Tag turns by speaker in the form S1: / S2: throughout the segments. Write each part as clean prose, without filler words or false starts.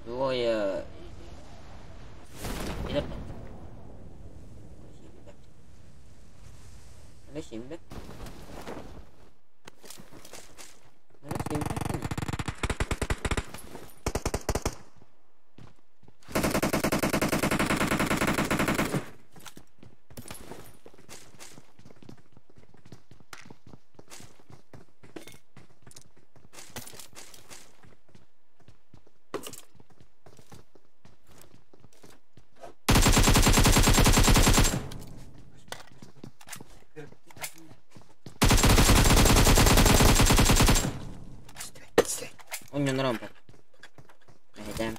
S1: Двое. Спасибо. Спасибо. Unyon rampa. Lähdetään.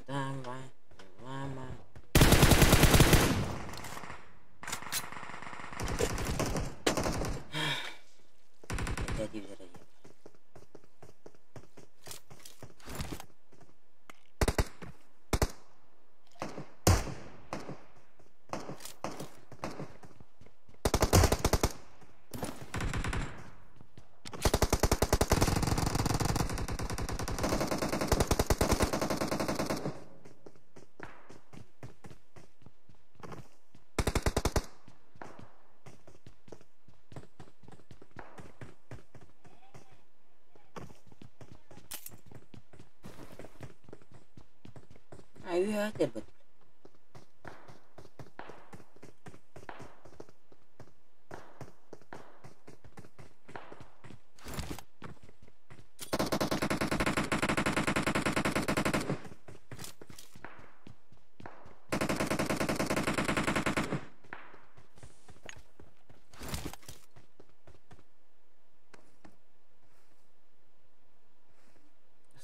S1: Давай, лама. Опять Ayuha terbat.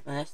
S1: Знаешь,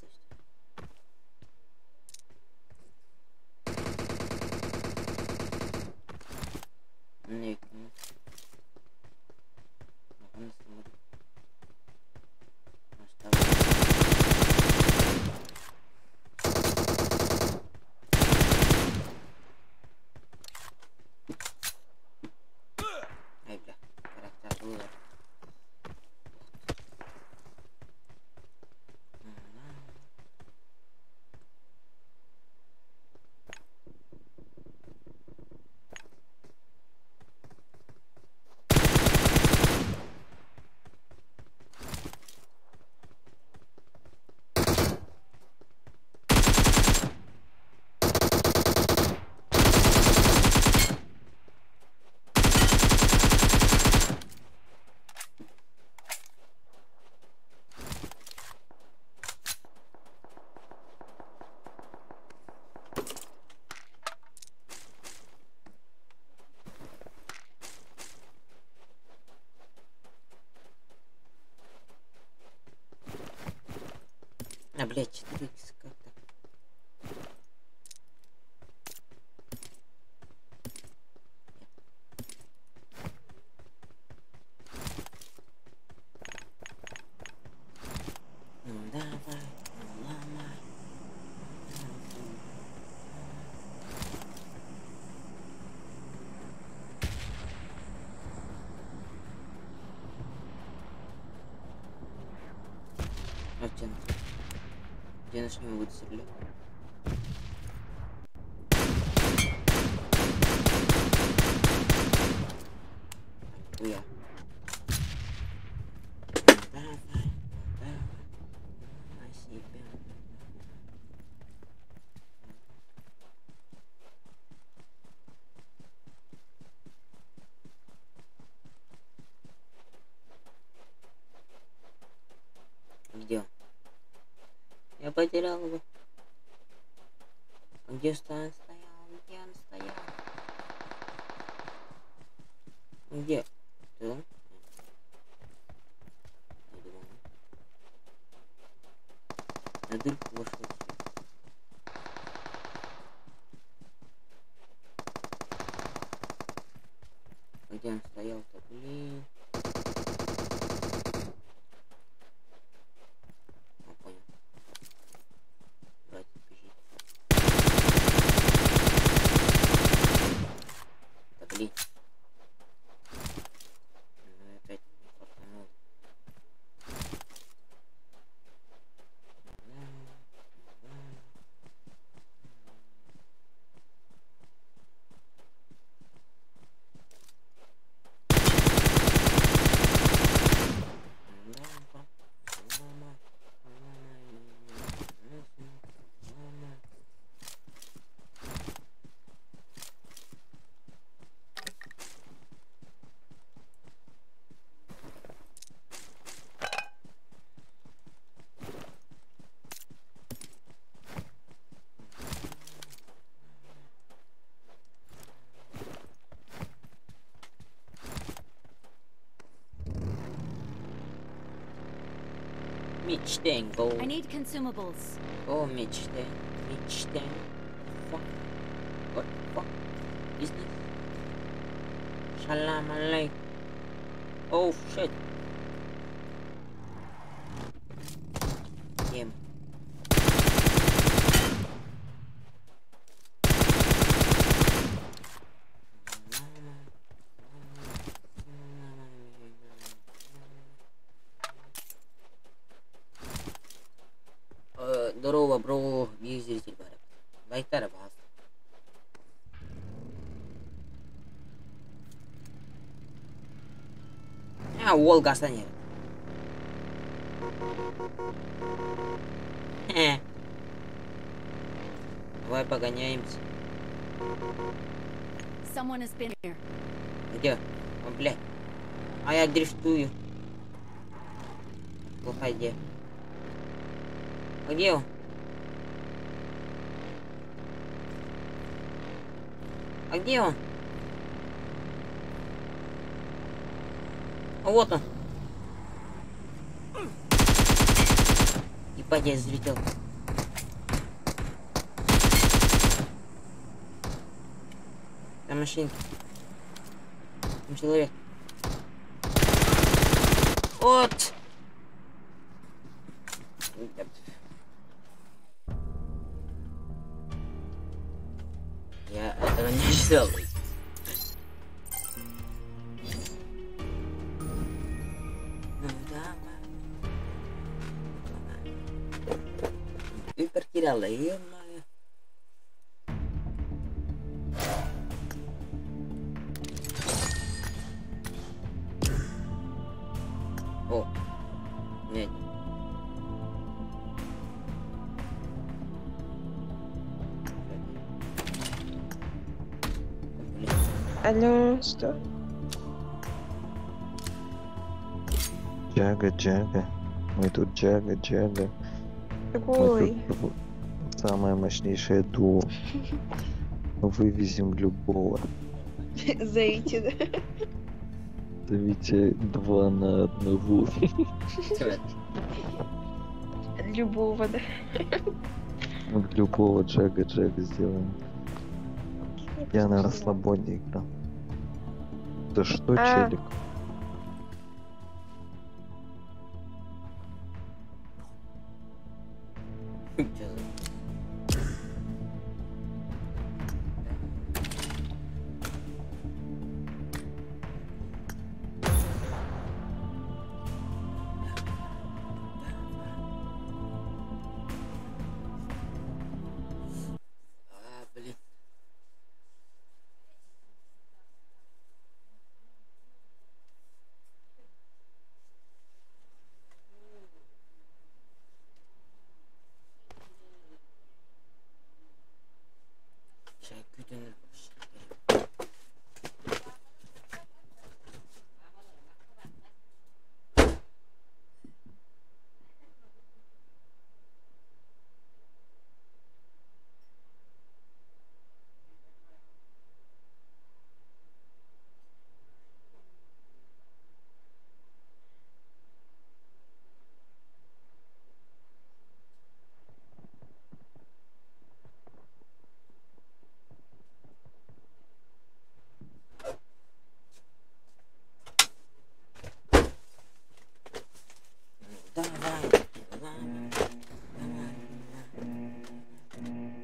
S1: А, блядь, 4х как так? Ну давай, ну ломай. А где наш не будет стрелять? Нихуя. Давай, давай, на себя. Где? Я потерял его. А где он стоял? Где он стоял? Где? Ты он? Я думал. На дырку вошел. Где он стоял-то, блин? Мечтаем, go.
S2: I need consumables.
S1: Go, мечтаем, мечтаем. Fuck. What the fuck is this? Salam alaikum. Oh shit. Damn. Здорово, бро, биир зритель баар. Лайктара баас. А, уол гастан иһэр. Давай погоняемся.
S2: Someone has been here.
S1: Где? О, блядь. А я дрифтую. Плохая идея. А где он? А где он? А вот он. Ебать, я взлетел. Там машинка. Там человек. Вот. Я этого не ожидал. Ну давай. Компьютер ё-моё. О, нет. Блин.
S3: Алло, что?
S4: Джага, Джага. Мы тут Джага, Джага. Мы
S3: Какой?
S4: тут самое мощнейшее дуо. Вывезем любого.
S3: Зайти, да?
S4: Зовите 2 на 1.
S3: Любого, да?
S4: Любого Джага, Джага сделаем. Я на расслабоне играл. Да что,
S3: А.
S4: челик?
S1: Чё за- А, блин. Чай күүтэн. Давай, давай, давай.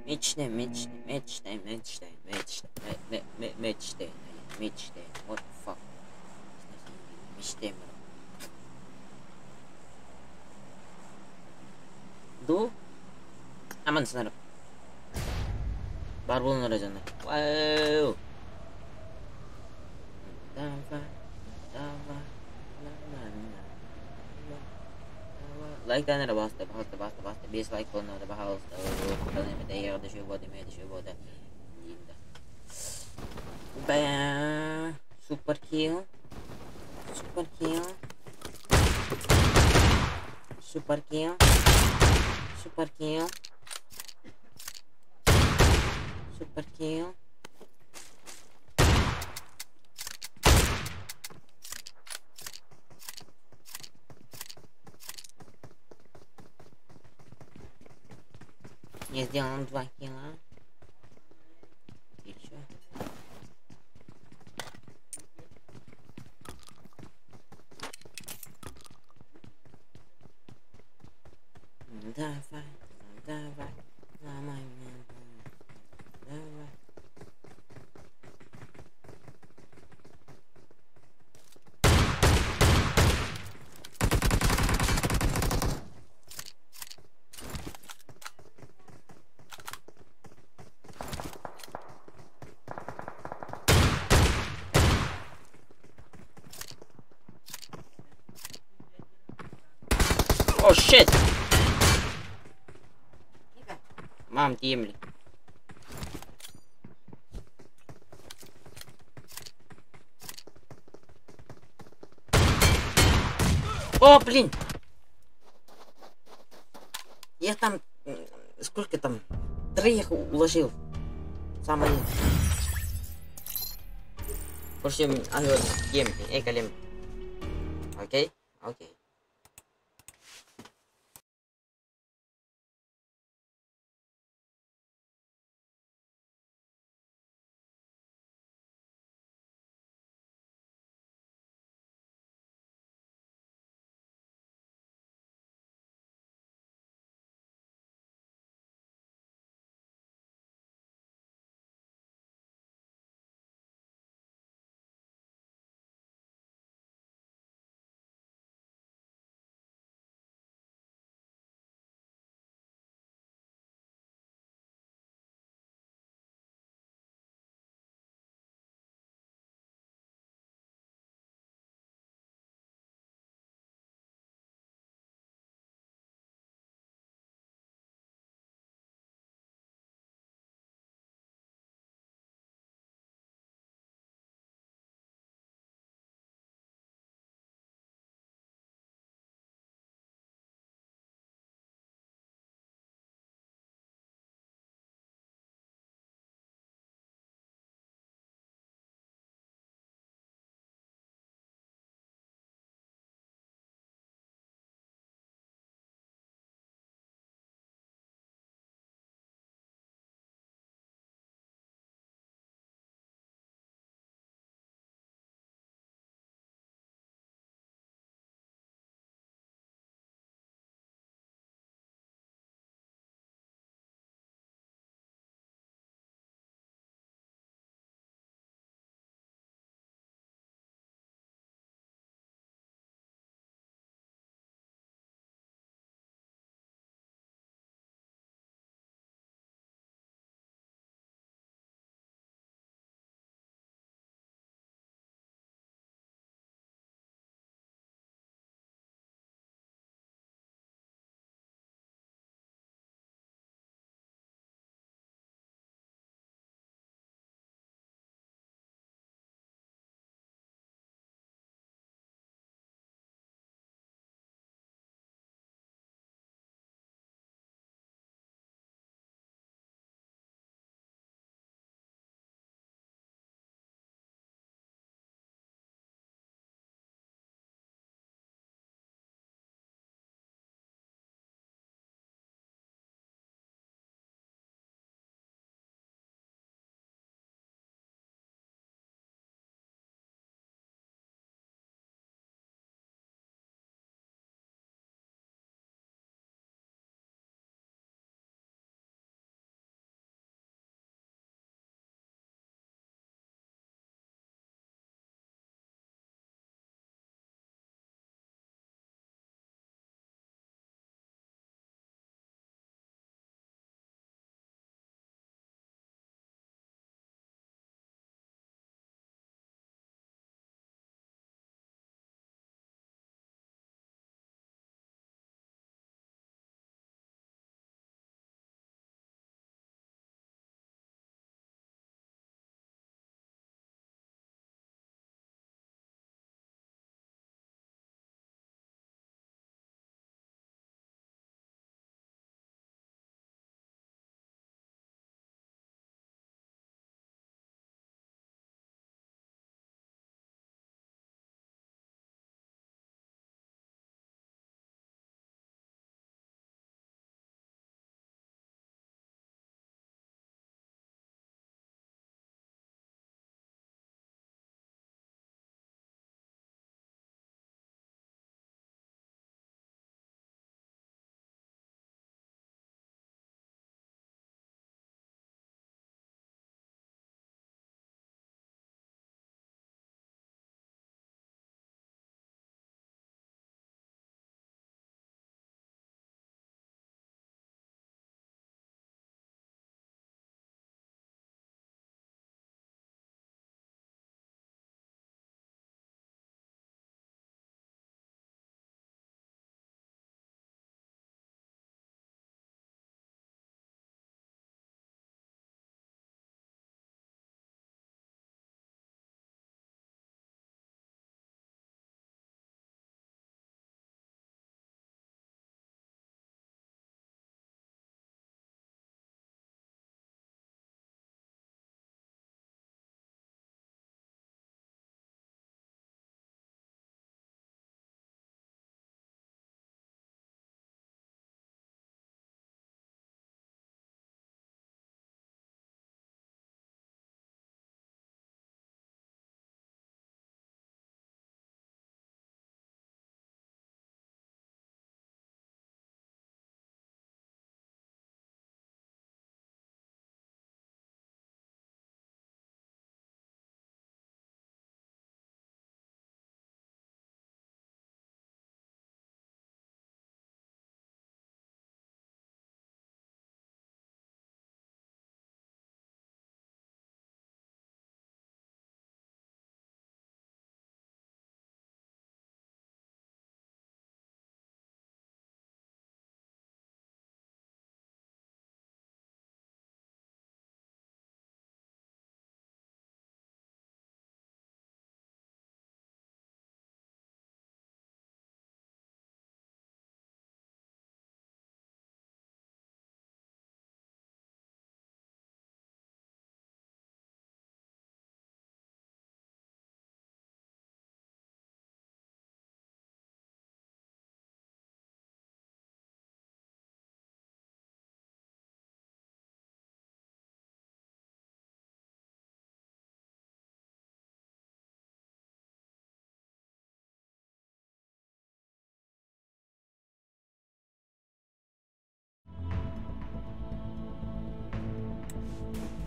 S1: Мечтай, мечтай, мечтай, мечтай, мечтай, мечтай, мечтай. What the fuck? Мечтай, бро. Ду? Аман снарып. Бар болыңдар жандар. Вау! Давай, давай, на, на, на. Лайктан эрэ баста, пожалуйста, баста, баста, без лайк болнада, пожалуйста. Бэ, супер килл. Супер килл. Супер килл. Супер килл. Супер килл. Я сделал 2 килла. Еще. Давай, давай, ломай меня. Давай. Oh shit! Мам, темли. О, блин! Я там... Сколько там? Троих уложил. Самое. Больше, Окей? Окей.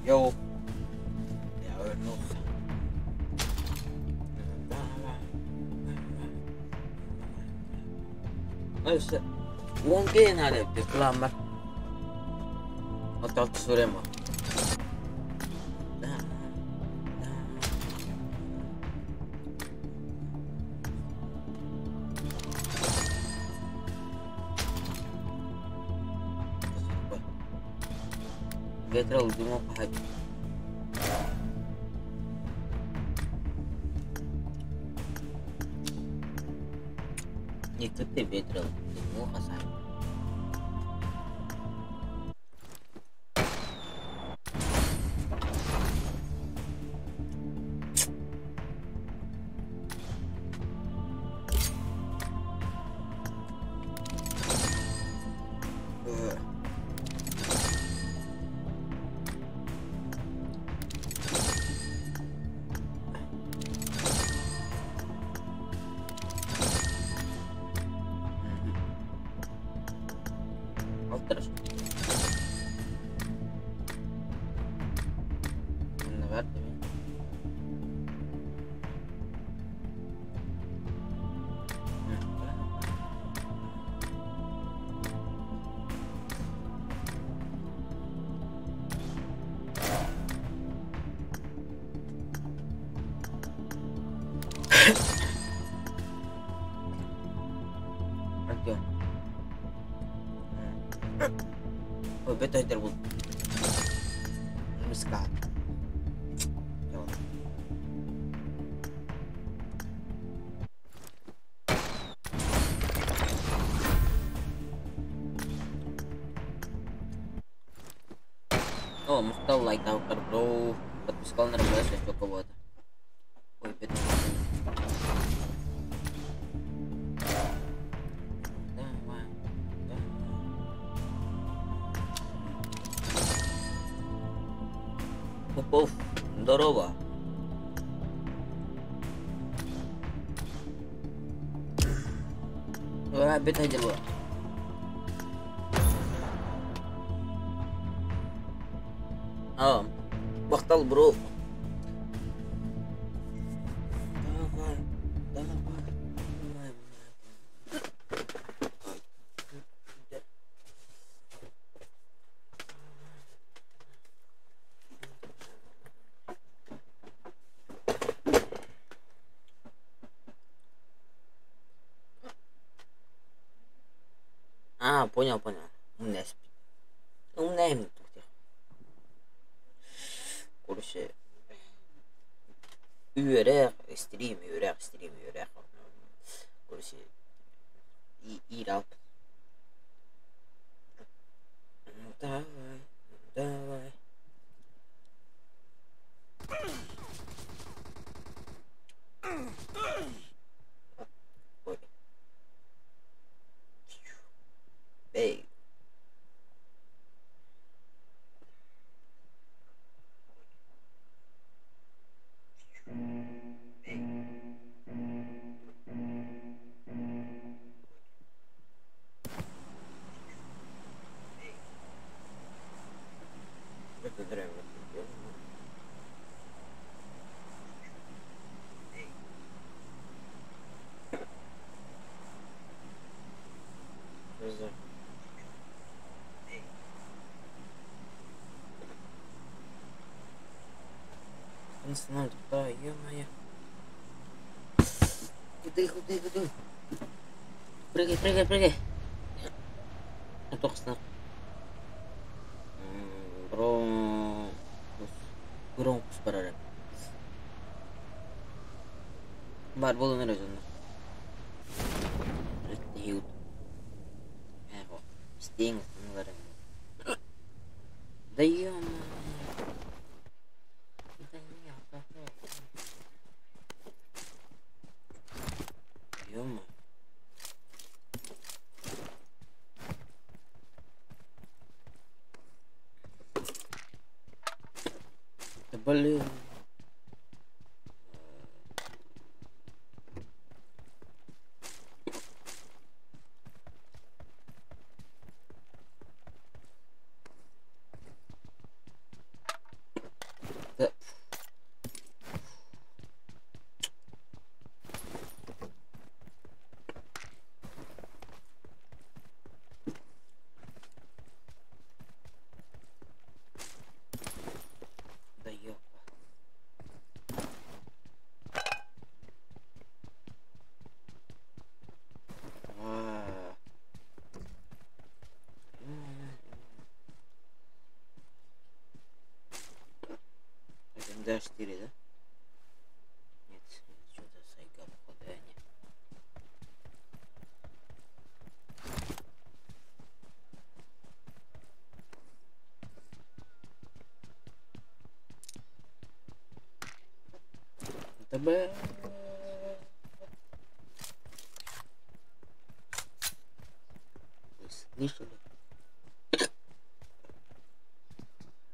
S1: Йоу. Я вернулся. Өссө 10 наада эбит кыламмар. Оттон сурема. Ветрал дымок хать. Не ты ветрал дымок хасай. Алтыраш. Онно бар дии. Артем. Ой, бет был. Мискат. О, махтал лайк дауктар бро. Подпискал на работу, еще кого-то. Ой, бет. Давай, давай. Попов, здорово. Ой, бет дела. А, махтал бро. Давай, давай, давай. А, понял, понял. Умная спит. Умная именно тут. Короче, үөрэх, стрим, үөрэх, стрим, үөрэх. Короче, и ирап. Давай, давай. Ой. Эй. Это драйвер. Что за... Он да, ё-моё. Куды, куды, куды. Прыгай, прыгай, прыгай. А то Бронкус. Бронкус барар. Бар болон эрэ. Стинг, Да ё-моё. Да нет, ё-моё. Да блин. ДТА 4, да? Нет, что-то сайга, походу, а, нет. ТБ. Вы слышали?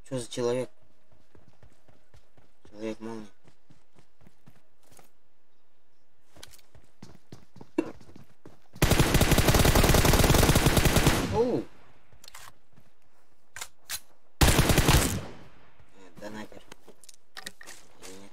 S1: Что за человек? Человек молния. Оу! Донатер. Или нет?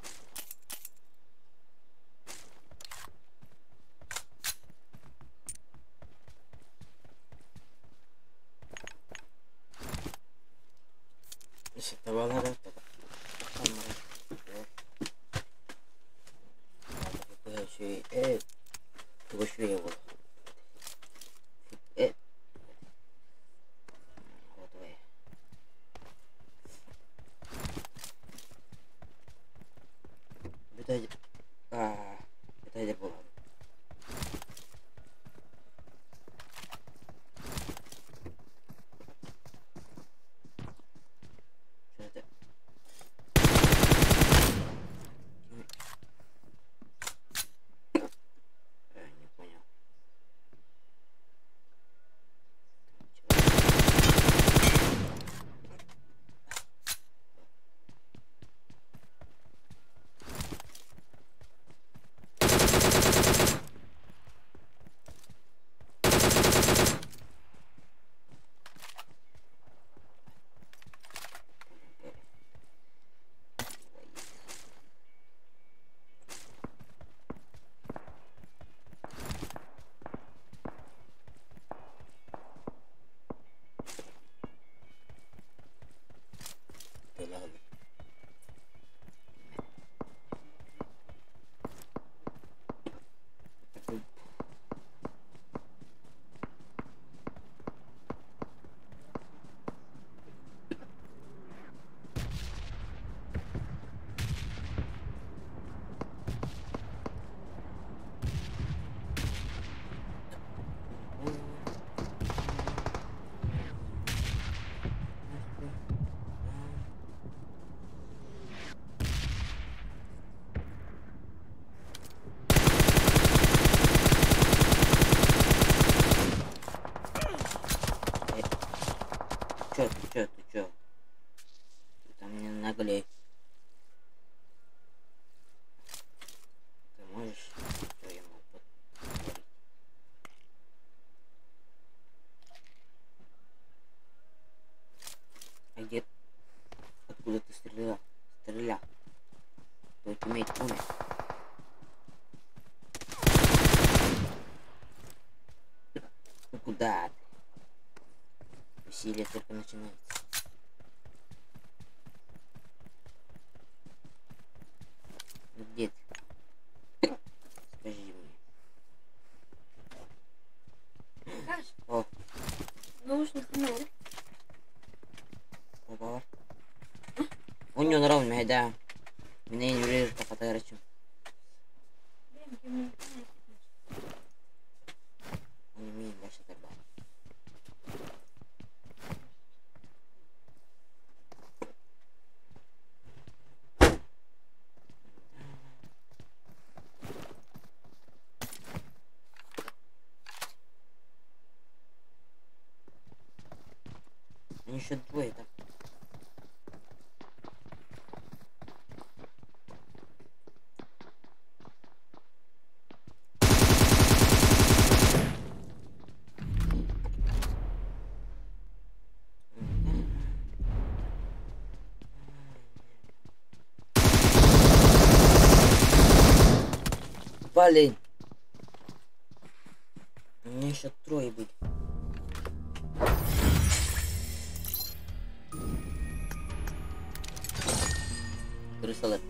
S1: Чё, ты чё, ты чё? Ты там не наглей. Ты можешь? Что я могу говорить? А где? Откуда ты стрелял? Стрелял. Твой тиммейт умер. Ну куда ты? Веселье только начинается. Ну где ты? Скажи мне.
S3: Саш,
S1: О.
S3: наушник ноль.
S1: Опа. У него нравится, да. Меня не вижу, как это рачу. Он имеет больше тогда. Они еще двое там. Блин. У меня еще трое были. Крысолет.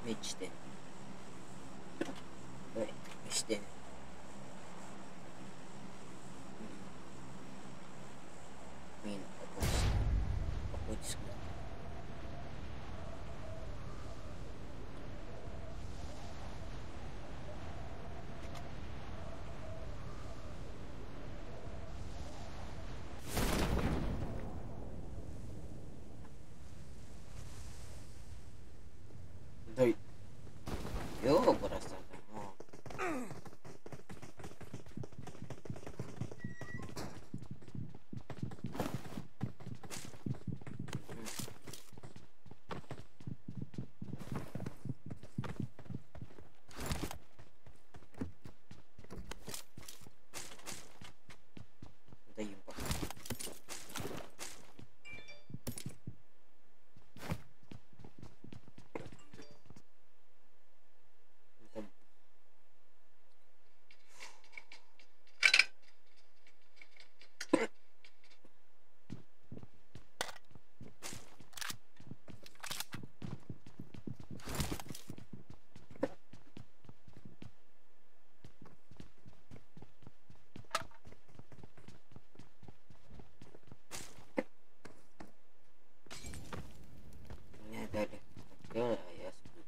S1: Мечты. Ой, мечты. Мин охотись. Да ёбараса. Да ёба. Да. Мне дали актера, а я сплю.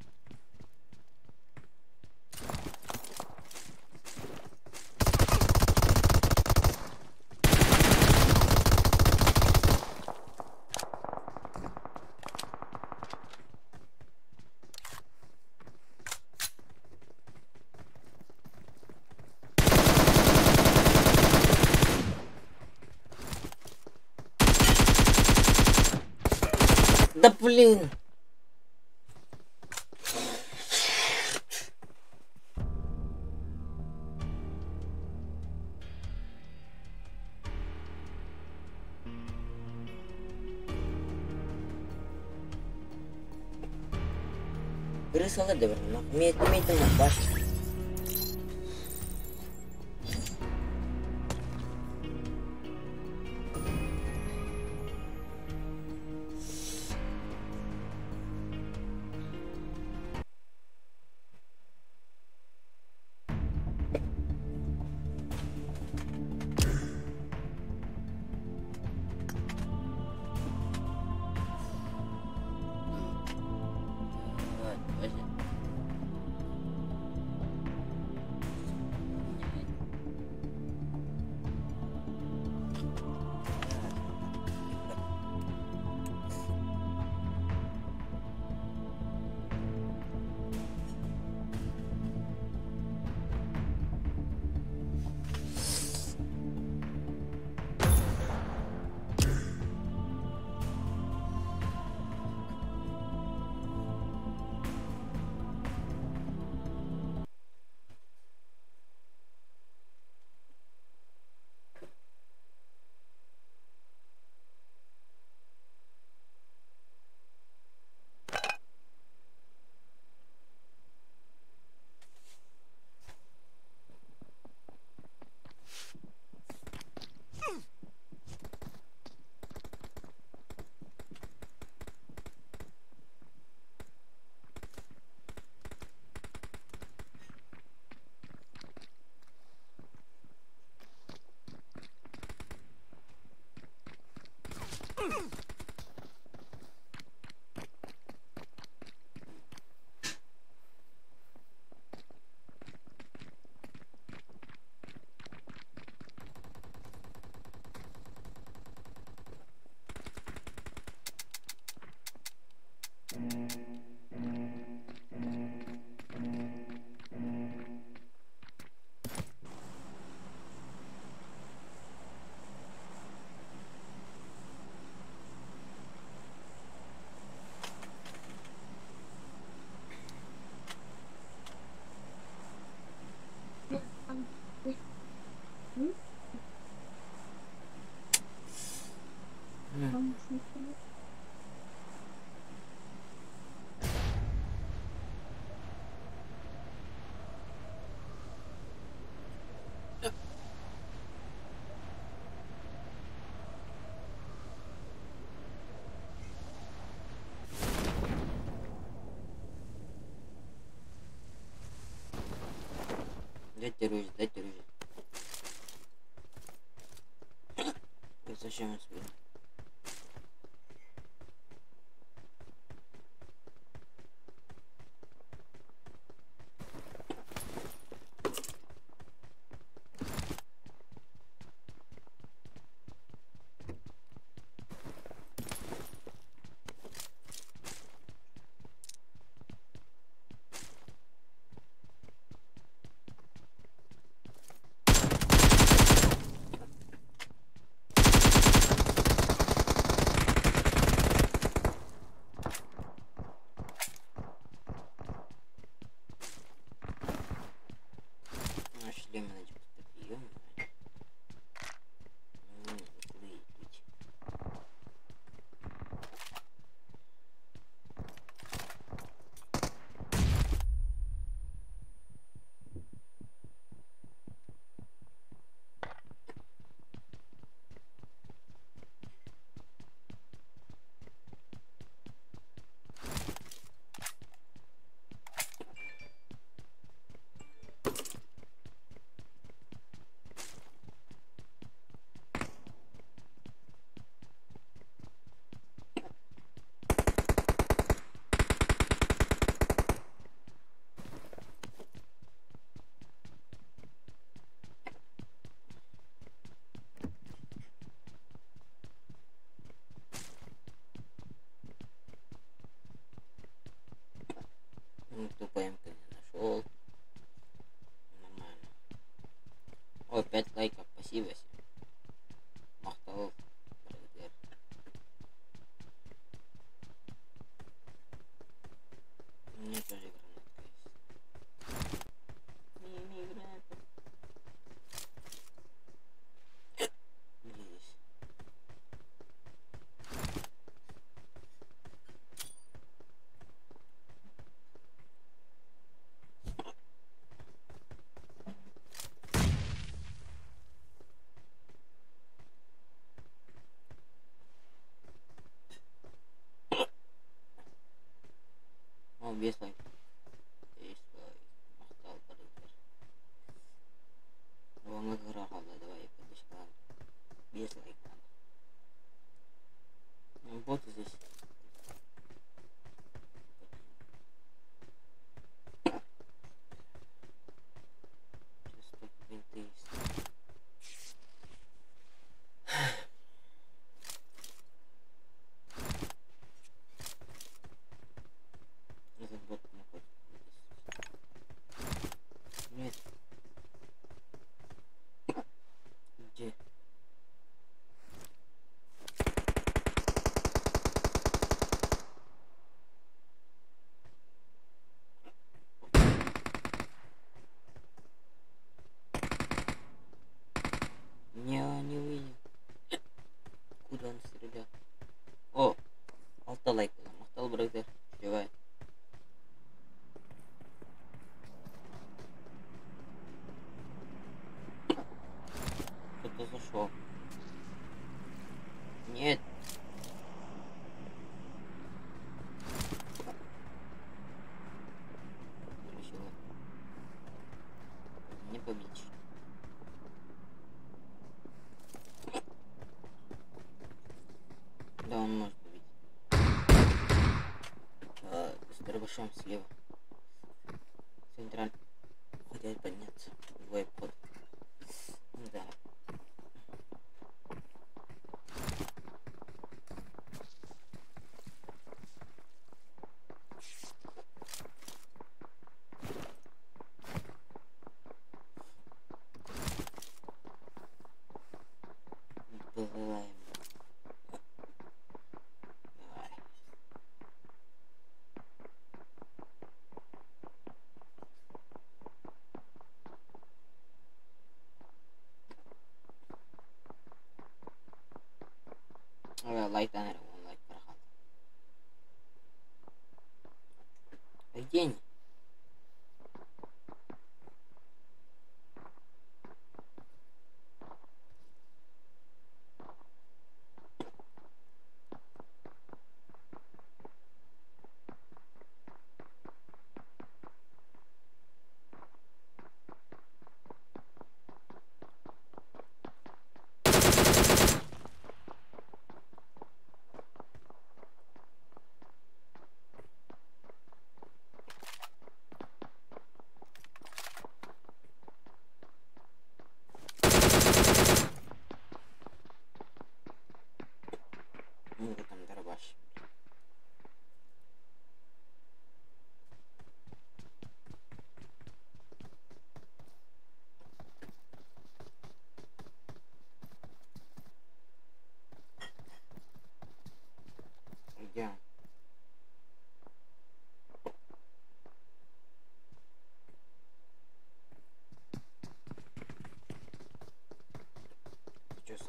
S1: Да блин! Крысала да Метим баш. Дайте оружие, дайте оружие. Зачем я себе? Ну, шлем на прием. Ну, тупо МК не нашел. Нормально. О, 5 лайков, спасибо всем. Махтал. У меня тоже гранатка есть. Не, не граната. Где здесь? О, без лайк. Есть лайк. Махтал, барыгар. Вон игра, давай, подожди, Без лайк надо. Ну, вот здесь. Сейчас только винты есть. Этот бот находится здесь. Нет. Где? Не, не увидел. Куда он стрелял? О, алта лайк. Махтал, бродер. Давай. Кто-то зашел. Нет. Решила. Не побить. Да, он может побить. С дробашом слева. Централь. Хотят подняться. Двое под. Да. Давай. Давай. Лайк наверное, лайк проход. А где они?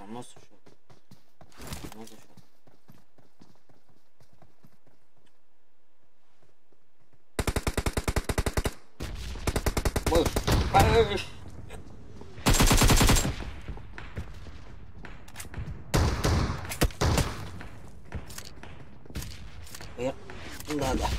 S1: Само сошел. Само зашел. Мышь! Мышь! Да, да.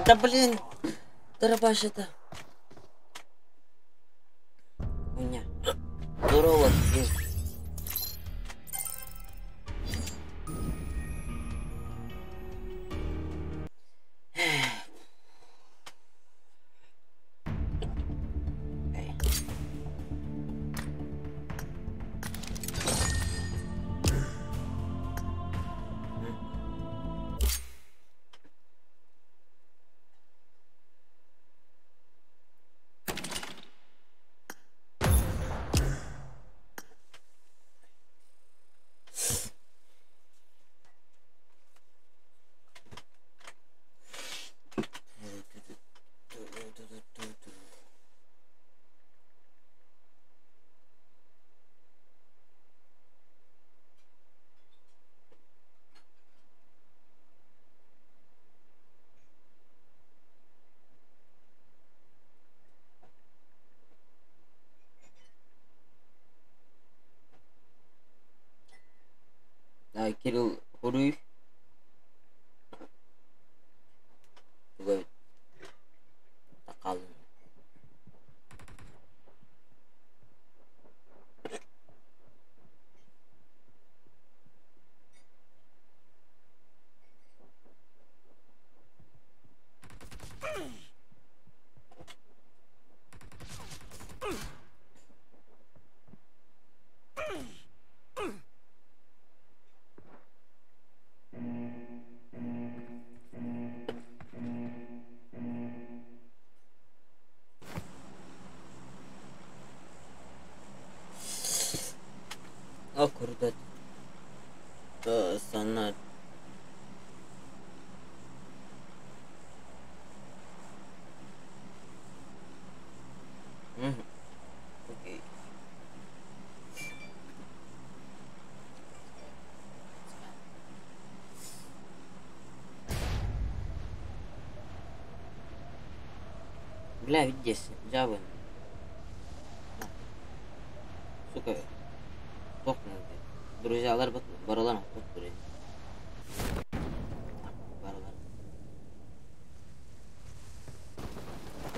S1: Да блин, дробаш это. Хуйня. Здорово, блин. Да, Кирилл Хуруев. Туга такалын. О, круто. Санат. Угу. Окей. Бля, здесь, жабы. Сука. Друзьялар баралар тут баралар.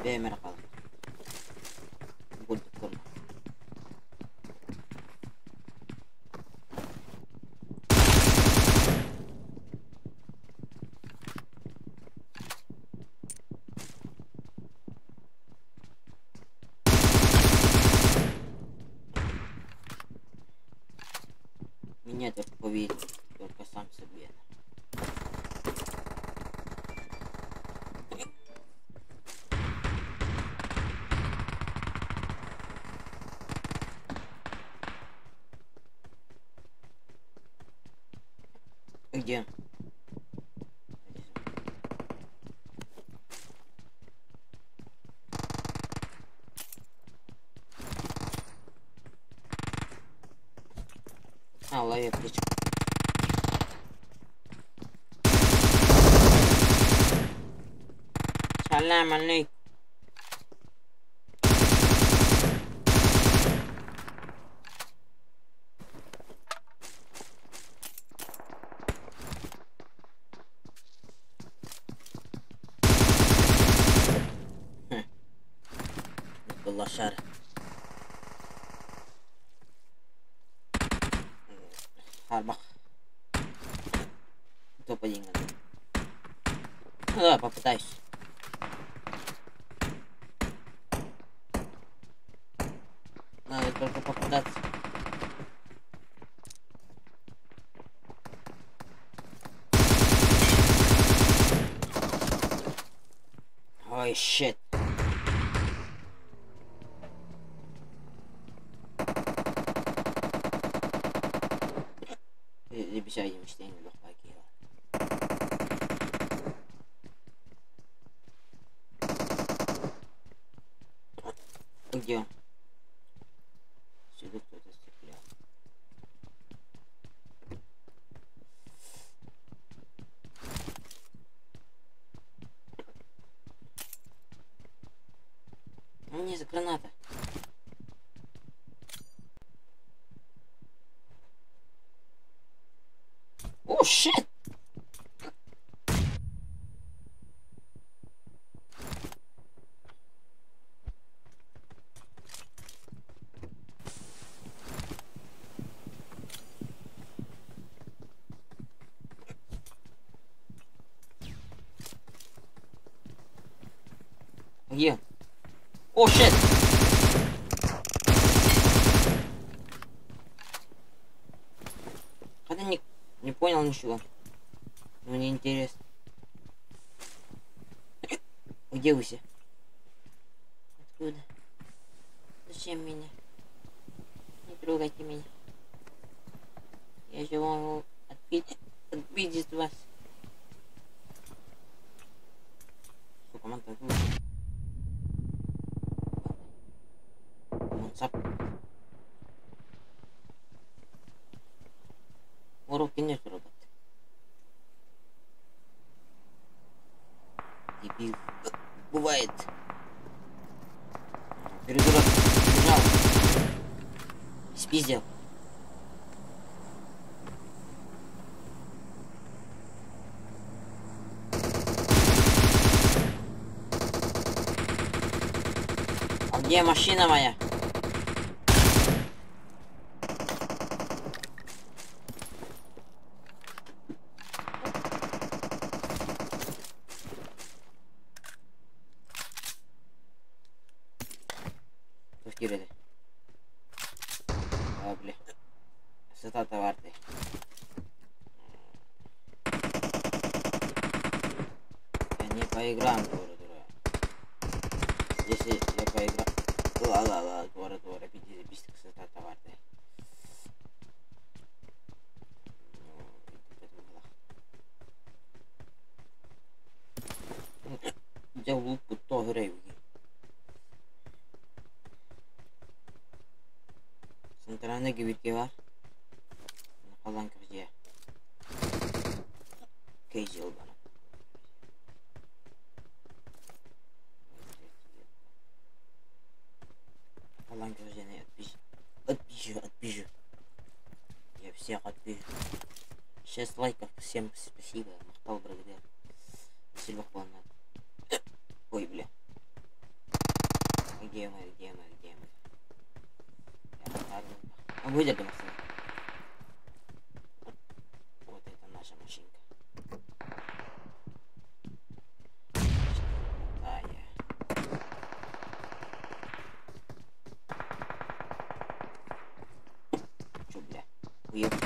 S1: Бэмэр кал. Гульдук көрмө. Меня только увидит, только сам себе. Где? А, лови птичку. Салам алейкум. Лошара. Арбах. Топ-1. Ну да, попытаюсь. Надо только попытаться. Ой, щит. Мишайым иштейн лохпакиева. Где он? Сюда кто-то стрелял. У меня есть граната. О, shit! Где? О, shit! Хотя не понял ничего. Мне интересно. Где вы все? Откуда? Зачем меня? Не трогайте меня. Я же могу отбить вас. Сука, ман так. Уроки нет, робот. Дебил. Бывает. Придурок бежал. Спиздил. А где машина моя? Поиграем, говорю, дура. Если я поиграю... Ла-ла-ла, говорю, дура, Сантараны гибирке бар. Қалан кірже. Кей жыл бана. Қалан кіржені отпизжу, отпизжу. Я всех отпизжу. 6 лайков, всем спасибо. Махтал благодаря. Спасибо, Ой, бля. Где мы, где мы, где мы? А выдержим. Вот это наша машинка. Да, я. Чё, бля? Уехал.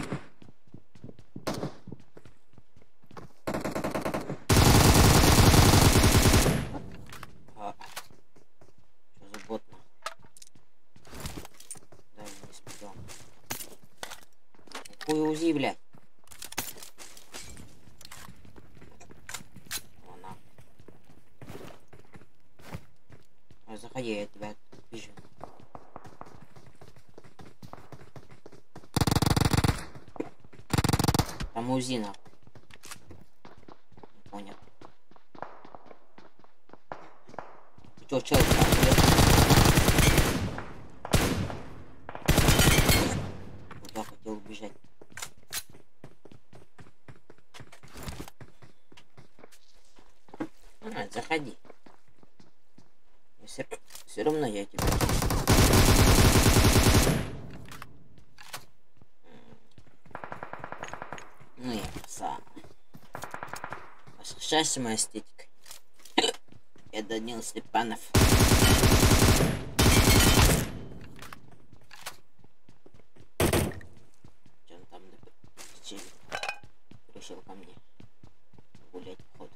S1: Хуй УЗИ, блядь. Вон, заходи, я тебя вижу. Там УЗИ, нахуй. Не понял. Ты чё, чел, куда хотел убежать? А, заходи. Все равно я тебя. Ну я сам. Восхищайся моей эстетикой. Я Данил Степанов. Чем там решил ко мне гулять, походу.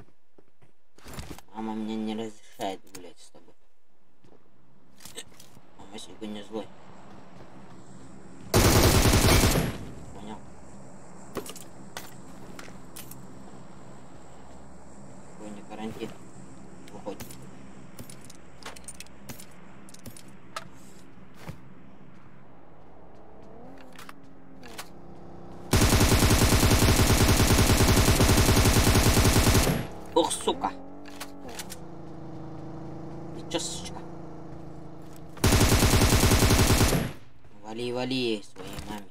S1: Мама мне не разрешает гулять с тобой. Мама сегодня злой. Понял? Карантин. Выходит. Ох, сука. Ты чё, сучка? Вали, вали своей маме.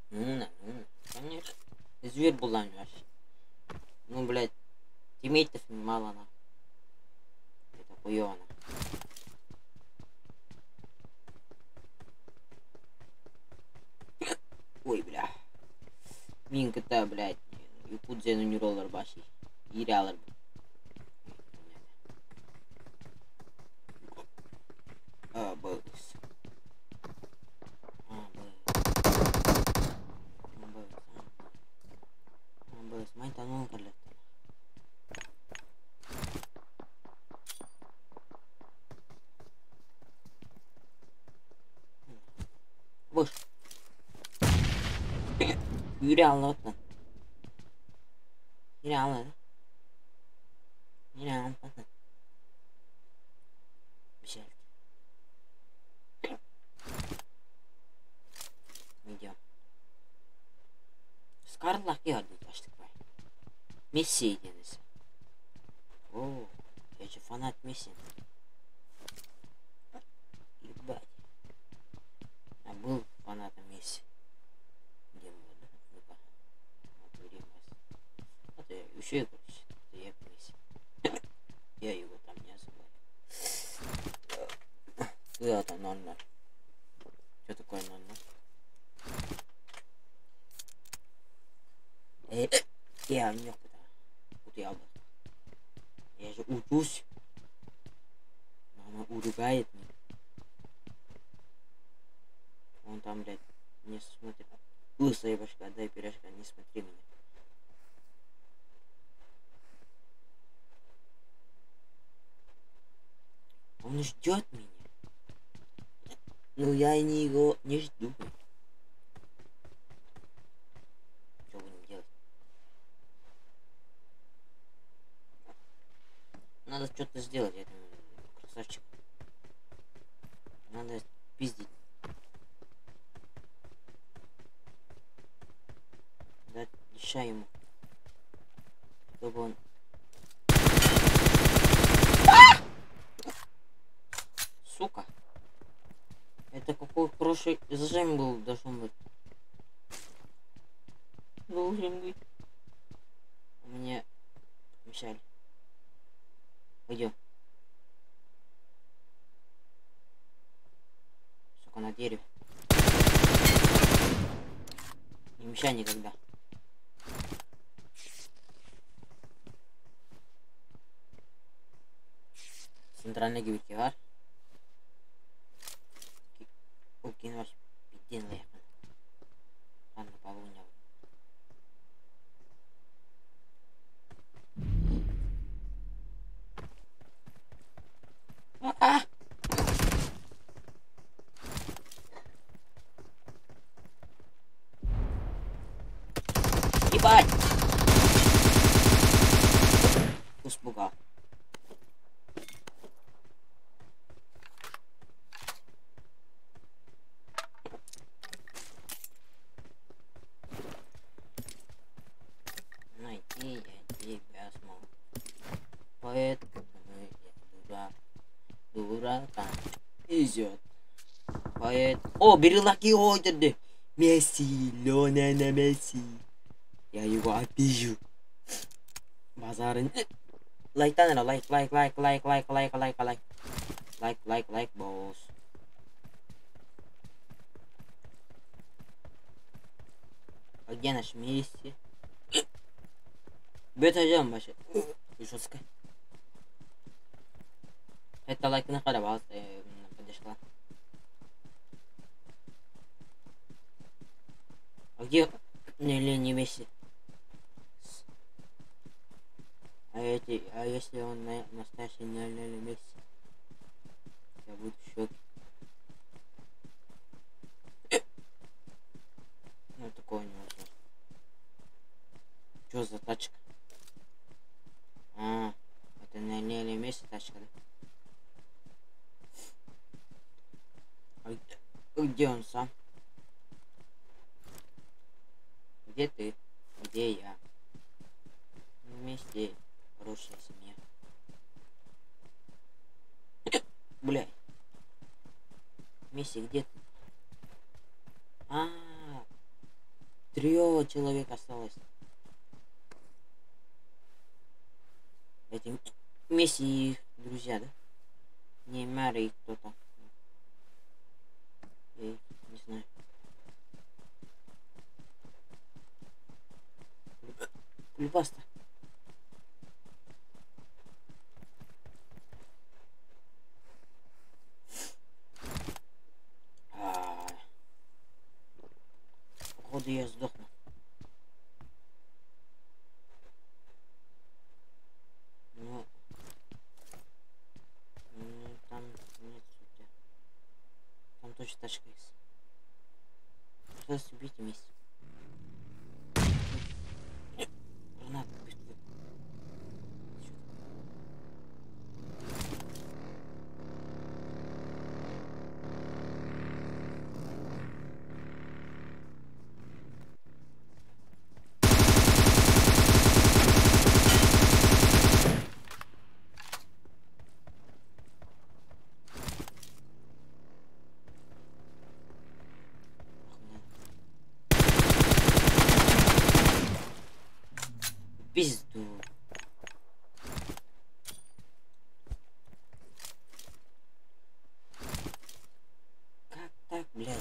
S1: Ну на, ну на. Конечно. Зверь была вообще. Ну, блядь, тиммейтов мало на. Это хуёво. Ой, бля. Минка-то, блядь, якудзену не роллер баши. Ирялар. А, б, с. А, Б. А, Б, С. А, Б, С. Мань танул калет. Бош. Yürü anlatma. Yürü anlat. Yürü anlatma. Bir şey. Видео. Скарлах başlık var. Messi deniz. О, я же фанат Месси. Ебать. Я был фанатом Месси. Где мы, да? Ну-ка. Вот время. А то я еще, короче, это я Месси. Я его там не особо. Куда там 0-0? Что такое 0-0? Я не куда. Я же учусь. Мама уругает меня. Он там, блядь, не смотрит. Лысая башка, дай пирожка, не смотри меня. Он ждет меня. Ну я не его не жду. Что будем делать? Надо что-то сделать этому красавчику. Надо пиздить. Дать леща ему. Чтобы он... Сука. Это какой хороший зажим был, должен быть. Должен быть. Мне мешали. Пойдем. Сука, на дереве. Не мешай никогда. Центральный гибкий. Укинешь пидин лехан. Ладно, полунял. А! Ебать! Испугал. Найти я тебя смог. Поэтому я дурак. Дурака идет. О, бери лаки, ой, Месси, Леонель Месси. Я его обижу. Базарын. Лайктан, лайк, лайк, лайк, лайк, лайк, лайк, лайк, лайк. Лайк, лайк, лайк, босс. А где наш Месси? Бета вообще. Жестко. Это лайк на подошла. А где не не Месси? А я Кстати, а если он на настоящий 0-0 Месси? Я буду в шоке. Ну, такого невозможно. Что за тачка? А, это на 0-0 Месси тачка, да? А где он сам? Где ты? Где я? Вместе хорошая семья. Блядь. Месси, где ты? А, трио человек осталось. Эти Месси и их друзья, да? Неймар и кто там. Я их не знаю. Кулипаста. Походу я сдохну. Ну, там нет сути. Там точно тачка есть. Сейчас убейте вместе. Гранат быстро. Пизду. Как так, блядь?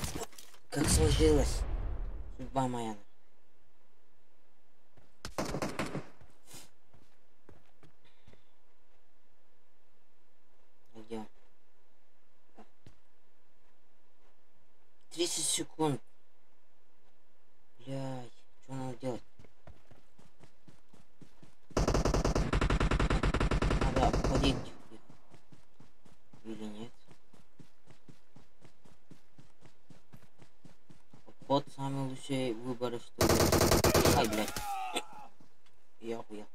S1: Как сложилась судьба моя? Где он? 30 секунд. Блядь, что надо делать? Надо обходить их. Или нет? Обход самый лучший выбор, что ли. Ай, блядь. Я охуел.